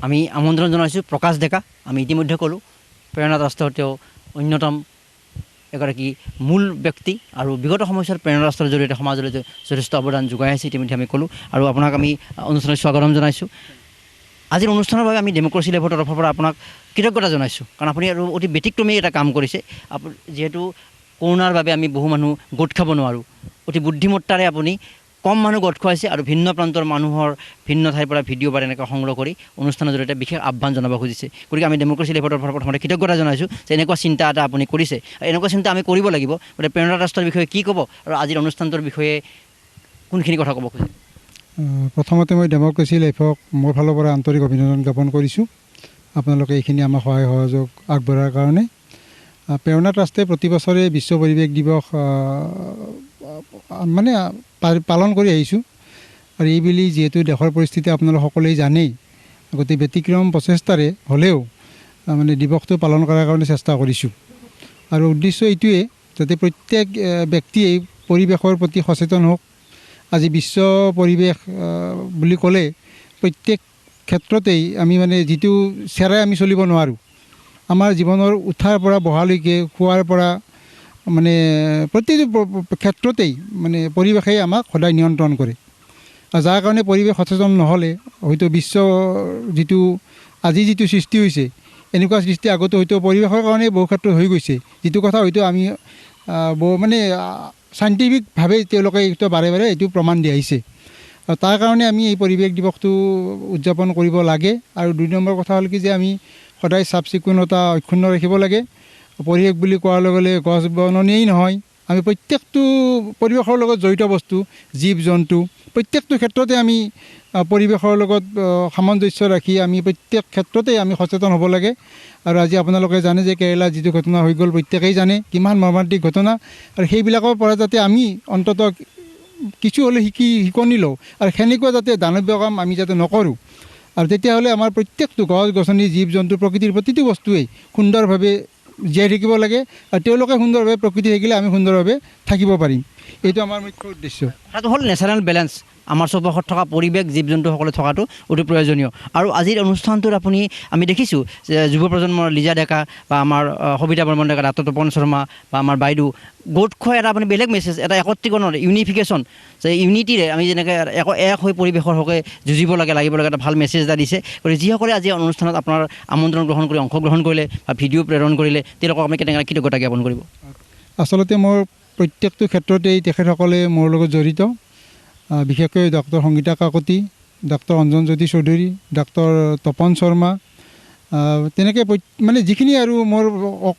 আমি আমন্ত্ৰণ জনাইছোঁ প্ৰকাশ ডেকা। আমি ইতিমধ্যে ক'লোঁ, প্ৰেৰণা ট্ৰাষ্টৰ তেওঁ অন্যতম এগৰাকী মূল ব্যক্তি আৰু বিগত সময়ছোৱাত প্ৰেৰণা ট্ৰাষ্টৰ জৰিয়তে সমাজলৈ যথেষ্ট অৱদান যোগাই আছে, ইতিমধ্যে আমি ক'লোঁ। আৰু আপোনাক আমি অনুষ্ঠানত স্বাগতম জনাইছোঁ। আজিৰ অনুষ্ঠানৰ বাবে আমি ডেম'ক্ৰেচি লাইভৰ তৰফৰ পৰা আপোনাক কৃতজ্ঞতা জনাইছোঁ, কাৰণ আপুনি আৰু অতি ব্যতিক্ৰমী এটা কাম কৰিছে। আপুনি যিহেতু কৰোণাৰ বাবে আমি বহু মানুহ গোট খাব নোৱাৰোঁ, অতি বুদ্ধিমত্তাৰে আপুনি কম মানুহ গোট খুৱাইছে আৰু ভিন্ন প্ৰান্তৰ মানুহৰ ভিন্ন ঠাইৰ পৰা ভিডিঅ' বা তেনেকৈ সংগ্ৰহ কৰি অনুষ্ঠানৰ জৰিয়তে বিশেষ আহ্বান জনাব খুজিছে। গতিকে আমি ডেম'ক্ৰেচি লাইভৰ তৰফৰ পৰা প্ৰথমতে কৃতজ্ঞতা জনাইছোঁ যে এনেকুৱা চিন্তা এটা আপুনি কৰিছে আৰু এনেকুৱা চিন্তা আমি কৰিব লাগিব। গতিকে প্ৰেৰণা ট্ৰাষ্টৰ বিষয়ে কি ক'ব আৰু আজিৰ অনুষ্ঠানটোৰ বিষয়ে কোনখিনি কথা ক'ব খোজে? প্ৰথমতে মই ডেম'ক্ৰেচি লাইফক মোৰ ফালৰ পৰা আন্তৰিক অভিনন্দন জ্ঞাপন কৰিছোঁ, আপোনালোকে এইখিনি আমাক সহায় সহযোগ আগবঢ়োৱাৰ কাৰণে। প্ৰেৰণা ট্ৰাষ্টে প্ৰতি বছৰে বিশ্ব পৰিৱেশ দিৱস মানে পালন কৰি আহিছোঁ আৰু এইবেলি যিহেতু দেশৰ পৰিস্থিতি আপোনালোক সকলোৱে জানেই, গতিকে ব্যতিক্ৰম প্ৰচেষ্টাৰে হ'লেও মানে দিৱসটো পালন কৰাৰ কাৰণে চেষ্টা কৰিছোঁ। আৰু উদ্দেশ্য এইটোৱে যাতে প্ৰত্যেক ব্যক্তিয়েই পৰিৱেশৰ প্ৰতি সচেতন হওক। আজি বিশ্ব পৰিৱেশ বুলি ক'লে প্ৰত্যেক ক্ষেত্ৰতেই আমি মানে যিটো চেৰাই আমি চলিব নোৱাৰোঁ, আমাৰ জীৱনৰ উঠাৰ পৰা বহালৈকে, খোৱাৰ পৰা মানে প্ৰতিটো ক্ষেত্ৰতেই মানে পৰিৱেশেই আমাক সদায় নিয়ন্ত্ৰণ কৰে। আৰু যাৰ কাৰণে পৰিৱেশ সচেতন নহ'লে হয়তো বিশ্ব যিটো আজি যিটো সৃষ্টি হৈছে, এনেকুৱা সৃষ্টি আগতে হয়তো পৰিৱেশৰ কাৰণেই বহু ক্ষেত্ৰত হৈ গৈছে, যিটো কথা হয়তো আমি মানে চাইণ্টিফিকভাৱে তেওঁলোকে এইটো বাৰে বাৰে এইটো প্ৰমাণ দি আহিছে। আৰু তাৰ কাৰণে আমি এই পৰিৱেশ দিৱসটো উদযাপন কৰিব লাগে। আৰু দুই নম্বৰ কথা হ'ল কি যে আমি সদায় চাফ চিকুণতা অক্ষুণ্ণ ৰাখিব লাগে। পৰিৱেশ বুলি কোৱাৰ লগে লগে গছ বননিয়েই নহয়, আমি প্ৰত্যেকটো পৰিৱেশৰ লগত জড়িত বস্তু, জীৱ জন্তু, প্ৰত্যেকটো ক্ষেত্ৰতে আমি পৰিৱেশৰ লগত সামঞ্জস্য ৰাখি আমি প্ৰত্যেক ক্ষেত্ৰতে আমি সচেতন হ'ব লাগে। আৰু আজি আপোনালোকে জানে যে কেৰেলাত যিটো ঘটনা হৈ গ'ল, প্ৰত্যেকেই জানে কিমান মৰ্মান্তিক ঘটনা। আৰু সেইবিলাকৰ পৰা যাতে আমি অন্ততঃ কিছু হ'লেও শিকনি লওঁ আৰু সেনেকুৱা যাতে দানৱীয় কাম আমি যাতে নকৰোঁ। আৰু তেতিয়াহ'লে আমাৰ প্ৰত্যেকটো গছ গছনি, জীৱ জন্তু, প্ৰকৃতিৰ প্ৰতিটো বস্তুৱেই সুন্দৰভাৱে জীয়াই থাকিব লাগে আৰু তেওঁলোকে সুন্দৰভাৱে প্ৰকৃতি থাকিলে আমি সুন্দৰভাৱে থাকিব পাৰিম। এইটো আমাৰ মুখ্য উদ্দেশ্য। কথাটো হ'ল নেচাৰেল বেলেঞ্চ, আমাৰ চৌপাশত থকা পৰিৱেশ, জীৱ জন্তুসকলে থকাটো অতি প্ৰয়োজনীয়। আৰু আজিৰ অনুষ্ঠানটোত আমি দেখিছোঁ যে যুৱ প্ৰজন্মৰ লিজা ডেকা বা আমাৰ সবিতা বৰ্মন ডেকা, ডাক্তৰ তপন শৰ্মা বা আমাৰ বাইদেউ গোট খোৱা এটা আপুনি বেলেগ মেছেজ, এটা একত্ৰীকৰণৰ ইউনিফিকেশ্যন, যে ইউনিটিৰে আমি যেনেকৈ এক হৈ পৰিৱেশৰ হকে যুঁজিব লাগে, লাগিব লাগে, এটা ভাল মেছেজ এটা দিছে। গতিকে যিসকলে আজি অনুষ্ঠানত আপোনাৰ আমন্ত্ৰণ গ্ৰহণ কৰি অংশগ্ৰহণ কৰিলে বা ভিডিঅ' প্ৰেৰণ কৰিলে, তেওঁলোকক আমি কেনেকৈ কৃতজ্ঞতা জ্ঞাপন কৰিব? আচলতে মোৰ প্ৰত্যেকটো ক্ষেত্ৰতেই তেখেতসকলে মোৰ লগত জড়িত, বিশেষকৈ ডক্টৰ সংগীতা কাকতি, ডক্টৰ অঞ্জন জ্যোতি চৌধুৰী, ডক্টৰ তপন শৰ্মা, তেনেকৈ মানে যিখিনি আৰু মোৰ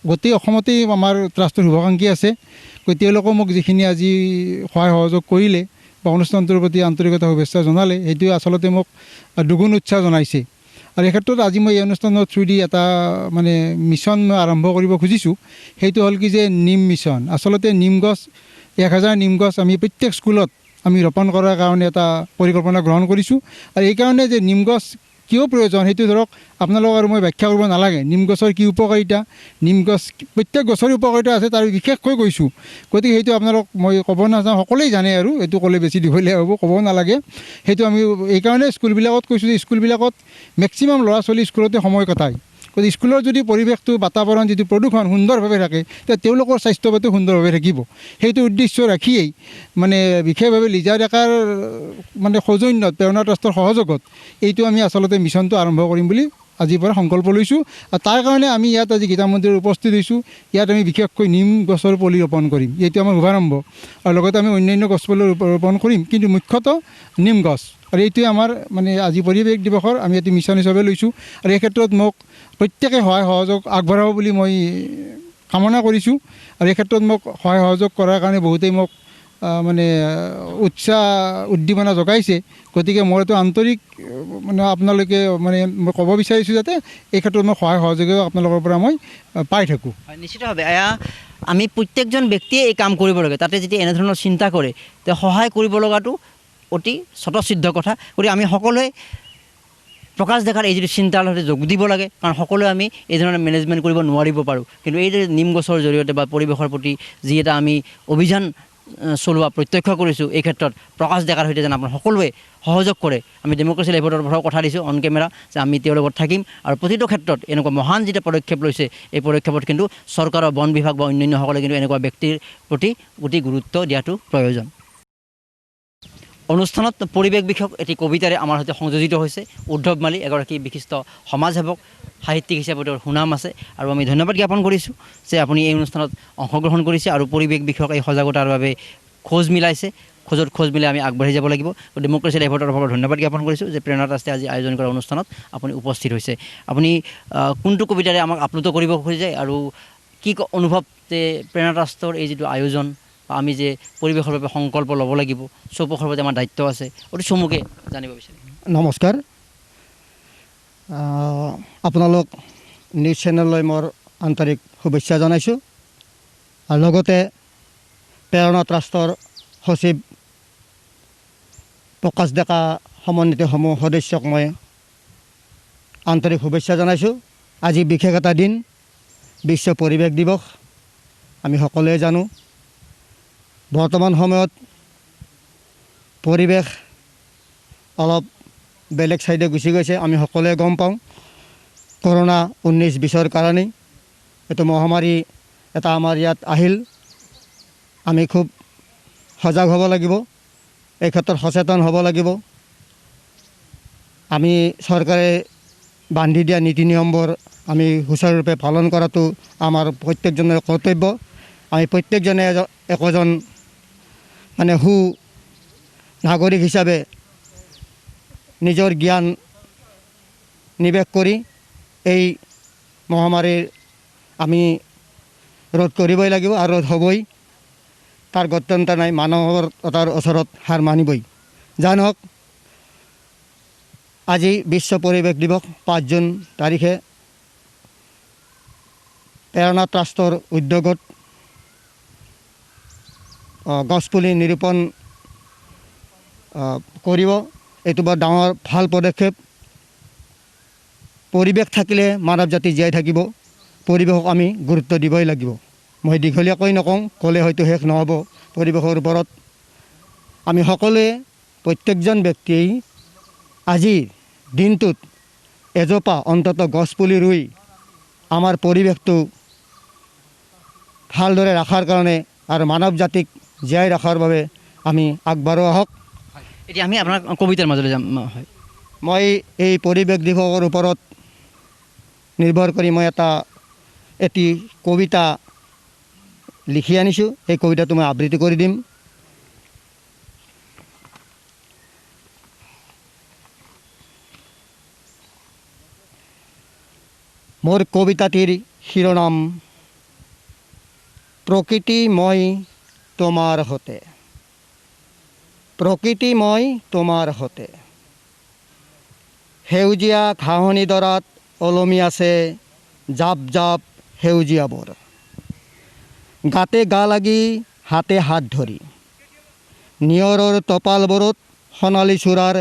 গোটেই অসমতেই আমাৰ ট্ৰাষ্টৰ শুভাকাংক্ষী আছে, গতিকে তেওঁলোকেও মোক যিখিনি আজি সহায় সহযোগ কৰিলে বা অনুষ্ঠানটোৰ প্ৰতি আন্তৰিকতা শুভেচ্ছা জনালে, সেইটোৱে আচলতে মোক দুগুণ উৎসাহ জনাইছে। আৰু এই ক্ষেত্ৰত আজি মই এই অনুষ্ঠানৰ থ্ৰুদি এটা মানে মিছন মই আৰম্ভ কৰিব খুজিছোঁ, সেইটো হ'ল কি যে নিম মিছন। আচলতে নিম গছ, 1000 নিম গছ আমি প্ৰত্যেক স্কুলত আমি ৰোপণ কৰাৰ কাৰণে এটা পৰিকল্পনা গ্ৰহণ কৰিছোঁ। আৰু এইকাৰণে যে নিম গছ কিয় প্ৰয়োজন সেইটো ধৰক আপোনালোক আৰু মই ব্যাখ্যা কৰিব নালাগে। নিম গছৰ কি উপকাৰিতা, নিম গছ প্ৰত্যেক গছৰে উপকাৰিতা আছে, তাৰ বিশেষকৈ কৈছোঁ, গতিকে সেইটো আপোনালোক মই ক'ব নাযাওঁ, সকলোৱে জানে আৰু এইটো ক'লে বেছি দীঘলীয়া হ'ব, ক'ব নালাগে। সেইটো আমি এইকাৰণে স্কুলবিলাকত কৈছোঁ যে স্কুলবিলাকত মেক্সিমাম ল'ৰা ছোৱালী স্কুলতে সময় কটায়, গতিকে স্কুলৰ যদি পৰিৱেশটো, বাতাবৰণ যিটো প্ৰদূষণ সুন্দৰভাৱে থাকে, তেতিয়া তেওঁলোকৰ স্বাস্থ্য পাতিও সুন্দৰভাৱে থাকিব। সেইটো উদ্দেশ্য ৰাখিয়েই মানে বিশেষভাৱে লিজা ডেকাৰ মানে সৌজন্যত, প্ৰেৰণা ট্ৰাষ্টৰ সহযোগত এইটো আমি আচলতে মিছনটো আৰম্ভ কৰিম বুলি আজিৰ পৰা সংকল্প লৈছোঁ। আৰু তাৰ কাৰণে আমি ইয়াত আজি গীতা মন্দিৰত উপস্থিত হৈছোঁ। ইয়াত আমি বিশেষকৈ নিম গছৰ পুলি ৰোপণ কৰিম, এইটো আমাৰ শুভাৰম্ভ। আৰু লগতে আমি অন্যান্য গছপুলি ৰোপণ কৰিম, কিন্তু মুখ্যতঃ নিম গছ। আৰু এইটোৱে আমাৰ মানে আজি পৰিৱেশ দিৱসৰ আমি এইটো মিছন হিচাপে লৈছোঁ। আৰু এই ক্ষেত্ৰত মোক প্ৰত্যেকে সহায় সহযোগ আগবঢ়াব বুলি মই কামনা কৰিছোঁ। আৰু এই ক্ষেত্ৰত মোক সহায় সহযোগ কৰাৰ কাৰণে বহুতেই মোক মানে উৎসাহ উদ্দীপনা যোগাইছে। গতিকে মোৰ এইটো আন্তৰিক মানে আপোনালোকে মানে মই ক'ব বিচাৰিছোঁ যাতে এই ক্ষেত্ৰত মই সহায় সহযোগিতা আপোনালোকৰ পৰা মই পাই থাকোঁ। হয়, নিশ্চিতভাৱে এয়া আমি প্ৰত্যেকজন ব্যক্তিয়ে এই কাম কৰিব লাগে। তাতে যেতিয়া এনেধৰণৰ চিন্তা কৰে, তে সহায় কৰিব লগাটো অতি স্বতঃসিদ্ধ কথা। গতিকে আমি সকলোৱে প্ৰকাশ ডেকাৰ এই যিটো চিন্তাৰ সৈতে যোগ দিব লাগে, কাৰণ সকলোৱে আমি এই ধৰণে মেনেজমেণ্ট কৰিব নোৱাৰিব পাৰোঁ, কিন্তু এই যে নিম গছৰ জৰিয়তে বা পৰিৱেশৰ প্ৰতি যি এটা আমি অভিযান চলোৱা প্ৰত্যক্ষ কৰিছোঁ। এই ক্ষেত্ৰত প্ৰকাশ ডেকাৰ সৈতে যেন আপোনাৰ সকলোৱে সহযোগ কৰে। আমি ডেম'ক্ৰেচি লাইভৰ পৰাও কথা দিছোঁ অন কেমেৰা যে আমি তেওঁৰ লগত থাকিম আৰু প্ৰতিটো ক্ষেত্ৰত এনেকুৱা মহান যিটো পদক্ষেপ লৈছে, এই পদক্ষেপত কিন্তু চৰকাৰৰ বন বিভাগ বা অন্যান্যসকলে কিন্তু এনেকুৱা ব্যক্তিৰ প্ৰতি অতি গুৰুত্ব দিয়াটো প্ৰয়োজন। অনুষ্ঠানত পৰিৱেশ বিষয়ক এটি কবিতাৰে আমাৰ সৈতে সংযোজিত হৈছে উদ্ধৱ মালি, এগৰাকী বিশিষ্ট সমাজসেৱক, সাহিত্যিক হিচাপে তেওঁৰ সুনাম আছে আৰু আমি ধন্যবাদ জ্ঞাপন কৰিছোঁ যে আপুনি এই অনুষ্ঠানত অংশগ্ৰহণ কৰিছে আৰু পৰিৱেশ বিষয়ক এই সজাগতাৰ বাবে খোজ মিলাইছে। খোজত খোজ মিলাই আমি আগবাঢ়ি যাব লাগিব। ডেম'ক্ৰেচি লাইভৰ তৰফৰ পৰা ধন্যবাদ জ্ঞাপন কৰিছোঁ যে প্ৰেৰণা ট্ৰাষ্টে আজি আয়োজন কৰা অনুষ্ঠানত আপুনি উপস্থিত হৈছে। আপুনি কোনটো কবিতাৰে আমাক আপ্লুত কৰিব খোজে আৰু কি অনুভৱ যে প্ৰেৰণা ট্ৰাষ্টৰ এই যিটো আয়োজন বা আমি যে পৰিৱেশৰ বাবে সংকল্প ল'ব লাগিব, চৌপাশৰ প্ৰতি আমাৰ দায়িত্ব আছে, অতি চমুকে জানিব বিচাৰিম। নমস্কাৰ, আপোনালোক নিউজ চেনেললৈ মোৰ আন্তৰিক শুভেচ্ছা জনাইছোঁ আৰু লগতে প্ৰেৰণা ট্ৰাষ্টৰ সচিব প্ৰকাশ ডেকা সমন্বিত সমূহ সদস্যক মই আন্তৰিক শুভেচ্ছা জনাইছোঁ। আজি বিশেষ এটা দিন, বিশ্ব পৰিৱেশ দিৱস। আমি সকলোৱে জানো বৰ্তমান সময়ত পৰিৱেশ অলপ বেলেগ ছাইডে গুচি গৈছে, আমি সকলোৱে গম পাওঁ। কৰোণা 19-20ৰ কাৰণেই এইটো মহামাৰী এটা আমাৰ ইয়াত আহিল। আমি খুব সজাগ হ'ব লাগিব, এই ক্ষেত্ৰত সচেতন হ'ব লাগিব। আমি চৰকাৰে বান্ধি দিয়া নীতি নিয়মবোৰ আমি সুচাৰুৰূপে পালন কৰাটো আমাৰ প্ৰত্যেকজনৰ কৰ্তব্য। আমি প্ৰত্যেকজনে একোজন সু নাগৰিক হিচাপে নিজৰ জ্ঞান নিৱেশ কৰি এই মহামাৰীৰ আমি ৰোধ কৰিবই লাগিব আৰু ৰোধ হ'বই, তাৰ গত্যন্তৰ নাই, মানৱতাৰ ওচৰত হাৰ মানিবই। যা নহওক, আজি বিশ্ব পৰিৱেশ দিৱস 5 জুন তাৰিখে প্ৰেৰণা ট্ৰাষ্টৰ উদ্যোগত গছপুলি নিৰূপণ কৰিব। এইটো বৰ ডাঙৰ ভাল পদক্ষেপ। পৰিৱেশ থাকিলে মানৱ জাতি জীয়াই থাকিব। পৰিৱেশক আমি গুৰুত্ব দিবই লাগিব। মই দীঘলীয়াকৈ নকওঁ, ক'লে হয়তো শেষ নহ'ব। পৰিৱেশৰ ওপৰত আমি সকলোৱে প্ৰত্যেকজন ব্যক্তিয়েই আজিৰ দিনটোত এজোপা অন্ততঃ গছপুলি ৰুই আমাৰ পৰিৱেশটো ভালদৰে ৰখাৰ কাৰণে আৰু মানৱ জাতিক জীয়াই ৰখাৰ বাবে আমি আগবাঢ়ো আহক। এতিয়া আমি আপোনাৰ কবিতাৰ মাজলৈ যাম। হয়, মই এই পৰিৱেশ দিৱসৰ ওপৰত নিৰ্ভৰ কৰি মই এটি কবিতা লিখি আনিছোঁ। এই কবিতাটো মই আবৃত্তি কৰি দিম। মোৰ কবিতাটিৰ শিৰোনাম প্ৰকৃতি মই তোমাৰ হতে। প্ৰকৃতি মই তোমাৰ হতে। সেউজীয়া ঘাঁহনিডৰাত ওলমি আছে জাপ জাপ সেউজীয়াবোৰ। গাতে গা লাগি হাতে হাত ধৰি নিয়ৰৰ টপালবোৰত সোণালী চূড়াৰ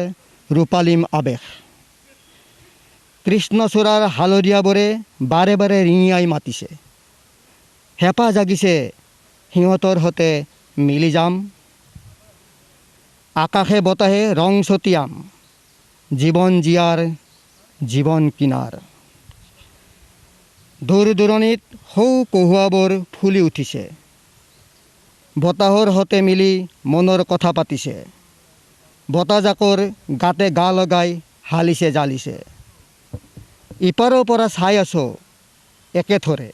ৰূপালীম আৱেশ। কৃষ্ণচূড়াৰ হালধীয়াবোৰে বাৰে বাৰে ৰিঙিয়াই মাতিছে, হেঁপাহ জাগিছে সিহঁতৰ সতে মিলি যাম। আকাশে বতাহে ৰং ছটিয়াম জীৱন জীয়াৰ জীৱন কিনাৰ। দূৰ দূৰণিত সৌ কহুৱাবোৰ ফুলি উঠিছে, বতাহৰ সতে মিলি মনৰ কথা পাতিছে। বতাহজাকৰ গাতে গা লগাই হালিছে জালিছে। ইপাৰৰ পৰা চাই আছোঁ একেথৰে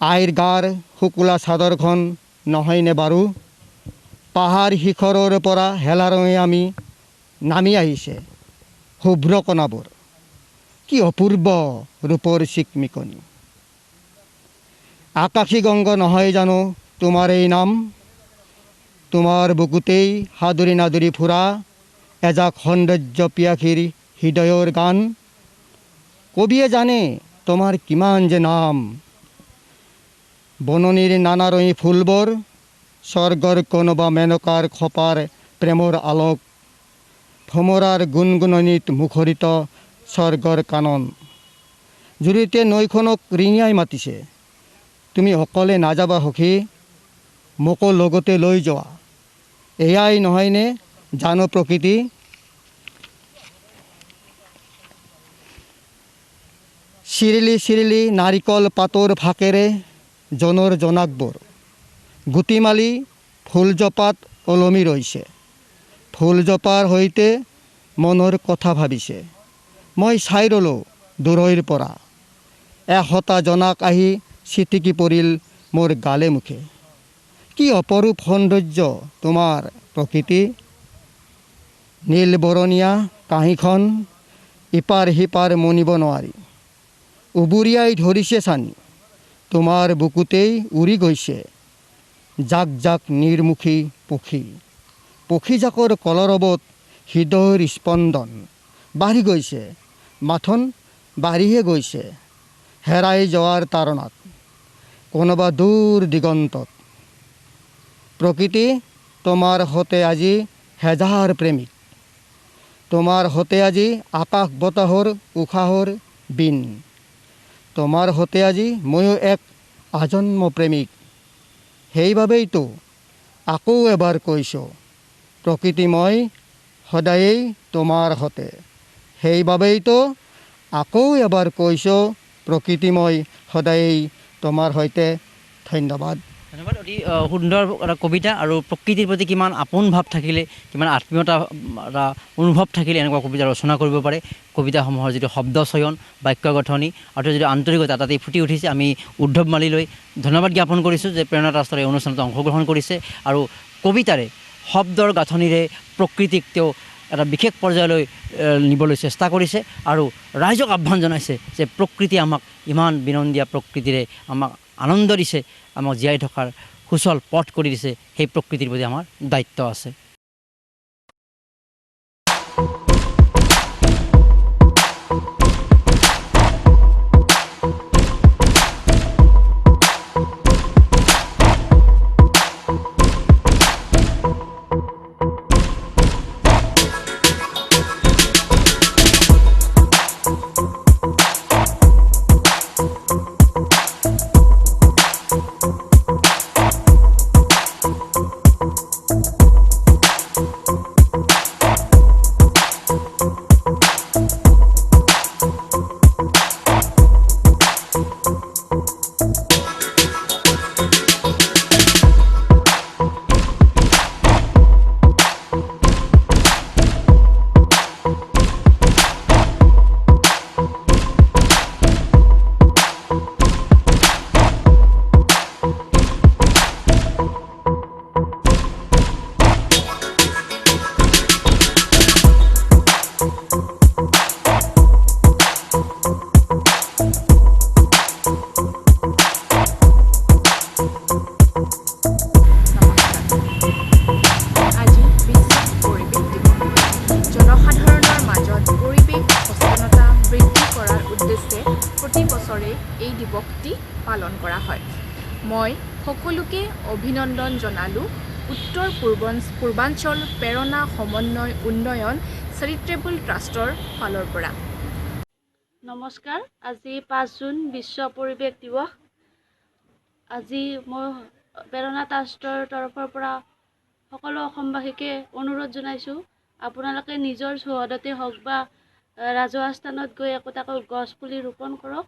আইৰ গাৰ শুকুলা চাদৰখন নহয়নে বাৰু? পাহাৰ শিখৰৰ পৰা হেলাৰঙে আমি নামি আহিছে শুভ্ৰ কণাবোৰ, কি অপূৰ্ব ৰূপৰ চিকমিকনি। আকাশী গংগ নহয় জানো তোমাৰ এই নাম? তোমাৰ বুকুতেই সাদুৰি নাদুৰি ফুৰা এজাক সৌন্দৰ্য পিয়াসীৰ হৃদয়ৰ গান। কবিয়ে জানে তোমাৰ কিমান যে নাম। বননিৰ নানা ৰঙী ফুলবোৰ, স্বৰ্গৰ কোনোবা মেনকাৰ খোপাৰ প্ৰেমৰ আলোক, ভোমোৰাৰ গুণগুণনিত মুখৰিত স্বৰ্গৰ কানন। জুৰিতে নৈখনক ৰিঙিয়াই মাতিছে, তুমি অকলে নাযাবা সখী, মোকো লগতে লৈ যোৱা। এয়াই নহয়নে জানো প্ৰকৃতি? চিৰিলি চিৰিলি নাৰিকল পাতৰ ফাকেৰে জনৰ জোনাকবোৰ গুটি মালি ফুলজোপাত ওলমি ৰৈছে। ফুলজোপাৰ সৈতে মনৰ কথা ভাবিছে। মই চাই ৰ'লোঁ দূৰৈৰ পৰা। এশটা জোনাক আহি ছিটিকি পৰিল মোৰ গালে মুখে। কি অপৰূপ সৌন্দৰ্য তোমাৰ প্ৰকৃতি! নীল বৰণীয়া কাঁহীখন ইপাৰ সিপাৰ মনিব নোৱাৰি উবুৰিয়াই ধৰিছে চানি। তোমাৰ বুকুতেই উৰি গৈছে জাক জাক নিৰ্মুখী পক্ষী। পক্ষীজাকৰ কলৰৱত হৃদয়ৰ স্পন্দন বাঢ়ি গৈছে, মাথোন বাঢ়িহে গৈছে হেৰাই যোৱাৰ তাৰণাত কোনোবা দূৰ দিগন্তত। প্ৰকৃতি, তোমাৰ সতে আজি হেজাৰ প্ৰেমিক, তোমাৰ সতে আজি আকাশ বতাহৰ উশাহৰ বিন, তোমাৰ সতে আজি ময়ো এক আজন্ম প্ৰেমিক। সেইবাবেইতো আকৌ এবাৰ কৈছোঁ, প্ৰকৃতি মই সদায়েই তোমাৰ সতে। সেইবাবেইতো আকৌ এবাৰ কৈছোঁ, প্ৰকৃতি মই সদায়েই তোমাৰ সৈতে। ধন্যবাদ। ধন্যবাদ। অতি সুন্দৰ এটা কবিতা আৰু প্ৰকৃতিৰ প্ৰতি কিমান আপোন ভাৱ থাকিলে, কিমান আত্মীয়তা এটা অনুভৱ থাকিলে এনেকুৱা কবিতা ৰচনা কৰিব পাৰে। কবিতাসমূহৰ যিটো শব্দ চয়ন, বাক্য গঠনি আৰু যিটো আন্তৰিকতা তাতেই ফুটি উঠিছে। আমি উদ্ধৱ মালিলৈ ধন্যবাদ জ্ঞাপন কৰিছোঁ যে প্ৰেৰণা ট্ৰাষ্টৰ এই অনুষ্ঠানত অংশগ্ৰহণ কৰিছে আৰু কবিতাৰে শব্দৰ গাঁথনিৰে প্ৰকৃতিক তেওঁ এটা বিশেষ পৰ্যায়লৈ নিবলৈ চেষ্টা কৰিছে আৰু ৰাইজক আহ্বান জনাইছে যে প্ৰকৃতি আমাক ইমান বিনন্দীয়া প্ৰকৃতিৰে আমাক আনন্দ দিছে, আমাক জীয়াই থকাৰ সুচল পথ কৰি দিছে, সেই প্ৰকৃতিৰ প্ৰতি আমাৰ দায়িত্ব আছে। এই দিৱসটি পালন কৰা হয়। মই সকলোকে অভিনন্দন জনালোঁ উত্তৰ পূৰ্বাঞ্চল প্ৰেৰণা সমন্বয় উন্নয়ন চেৰিটেবল ট্ৰাষ্টৰ ফালৰ পৰা। নমস্কাৰ, আজি 5 জুন বিশ্ব পৰিৱেশ দিৱস। আজি মই প্ৰেৰণা ট্ৰাষ্টৰ তৰফৰ পৰা সকলো অসমবাসীকে অনুৰোধ জনাইছোঁ, আপোনালোকে নিজৰ চৌহদতে হওক বা ৰাজহুৱা স্থানত গৈ একোটাকৈ গছপুলি ৰোপণ কৰক।